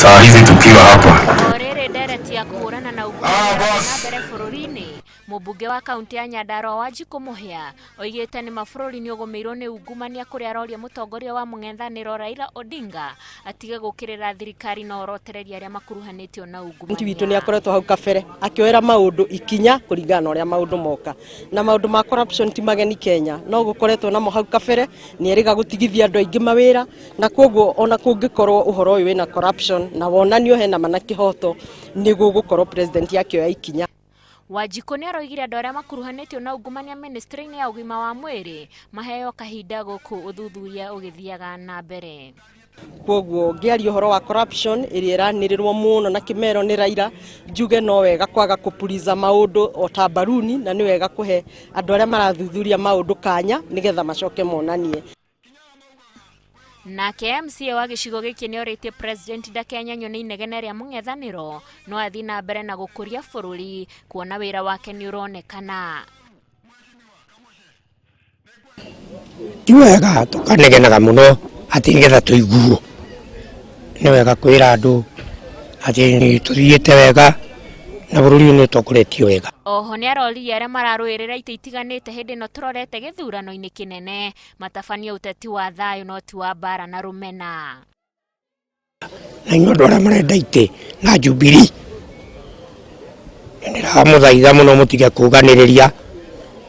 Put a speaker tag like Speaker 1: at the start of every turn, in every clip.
Speaker 1: Saa hizi tukiwa hapa.
Speaker 2: O rĩrĩ ndereti ya kũhũrana na ungumania ĩrathiĩ na mbere bũrũri-inĩ, mũmbunge wa kaũntĩ ya Nyandarua Wanjikũ Mũhĩa oigĩte nĩma bũrũri nĩũgũmĩirwo nĩ ungumania kũrĩa aroria mũtongoria wa mũng'ethanĩro Raila Odinga atige gũkĩrĩra thirikari na orotereria arĩa makuruhanĩtio na
Speaker 3: President witũ nĩ
Speaker 2: ungumania.
Speaker 3: akoretwo hau kabere akĩoera maũndũ ikinya kũringana na ũrĩa maũndũ moka, na maũndũ ma corruption ti mageni Kenya, no gũkoretwo namo hau kabere. Nĩ erĩga gũtigithia andũ aingĩ mawĩra, na koguo ona kũngĩkorwo ũhoro ũyũ wĩna corruption na wonanio hena ma na kĩhoto, nĩ gũgũkorwo president akĩoya ikinya.
Speaker 2: Wanjikũ nĩ aroigire andũ arĩa makuruhanĩtio na ungumania ministry-inĩ ya ũgima wa mwĩrĩ maheo kahinda gũkũ ũthuthuria ũgĩthiaga na mbere.
Speaker 3: Koguo ngĩaria ũhoro wa corruption ĩrĩa ĩranĩrĩrwo mũno na kĩmero nĩ Raila, njuge no wega kwaga kũpuriza maũndũ o ta mbaruni, na nĩ wega kũhe andũ arĩa marathuthuria maũndũ kanya nĩgetha macoke monanie.
Speaker 2: Nake MCA wa gĩcigo gĩkĩ nĩ orĩtie president ndakenyanywo nĩ inegene rĩa mũng'ethanĩro no athiĩ na mbere na gũkũria bũrũri kuona wĩra wake nĩ ũronekana.
Speaker 4: Ti wega tũkanegenaga mũno atĩ nĩgetha tũiguo. Nĩ wega kwĩra andũ atĩ nĩ tũthiĩte wega na bũrũri ũyũ nĩ ũtongoretio wega.
Speaker 2: Oho nĩ aroririe arĩa mararũĩrĩra itĩ itiganĩte hĩndĩ ĩno tũrorete gĩthurano-inĩ kĩnene matabanie ũteti wa thayũ no ti wa mbara na rũmena.
Speaker 4: Na inyuĩ andũ arĩa marenda itĩ na Jubilee, nĩndĩramũthaitha mũno mũtige kuganĩrĩria,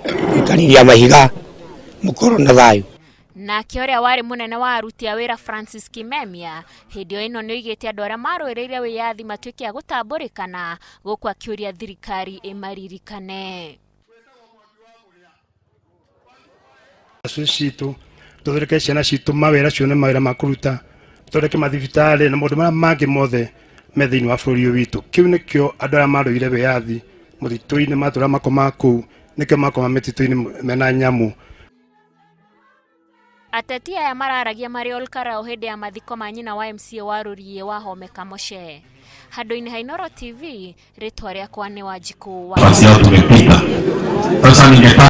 Speaker 4: gũikanĩria mahiga, mũkorwo na thayũ.
Speaker 2: Nake ũrĩa warĩ mũnene wa aruti a wĩra Francis Kimemia hĩndĩ o ĩno nĩ oigĩte andũ arĩa marũĩrĩire wĩyathi matuĩke a gũtambũrĩkana gũkũ akĩũria thirikari ĩmaririkane.
Speaker 5: Citũ tũthondeke ciana citũ mawĩra, cione mawĩra ma kũruta, tũthondeke mathibitarĩ na maũndũ marĩa mangĩ mothe me thĩinĩ wa bũrũri ũyũ witũ. Kĩu nĩkĩo andũ arĩa marũire wĩyathi mũtitũ-inĩ matũra makoma kũu, nĩkĩo makoma mĩtitũ-inĩ mena nyamũ.
Speaker 2: Ateti aya mararagia marĩ Olkarau hĩndĩ ya mathiko ma nyina wa MCA wa Rũriĩ wa Home Kamoshe. Handũ-inĩ ha Inooro TV, rĩtwa rĩakwa nĩ Wanjikũ wa
Speaker 1: Nafasi yao tumepita. Sasa ningependa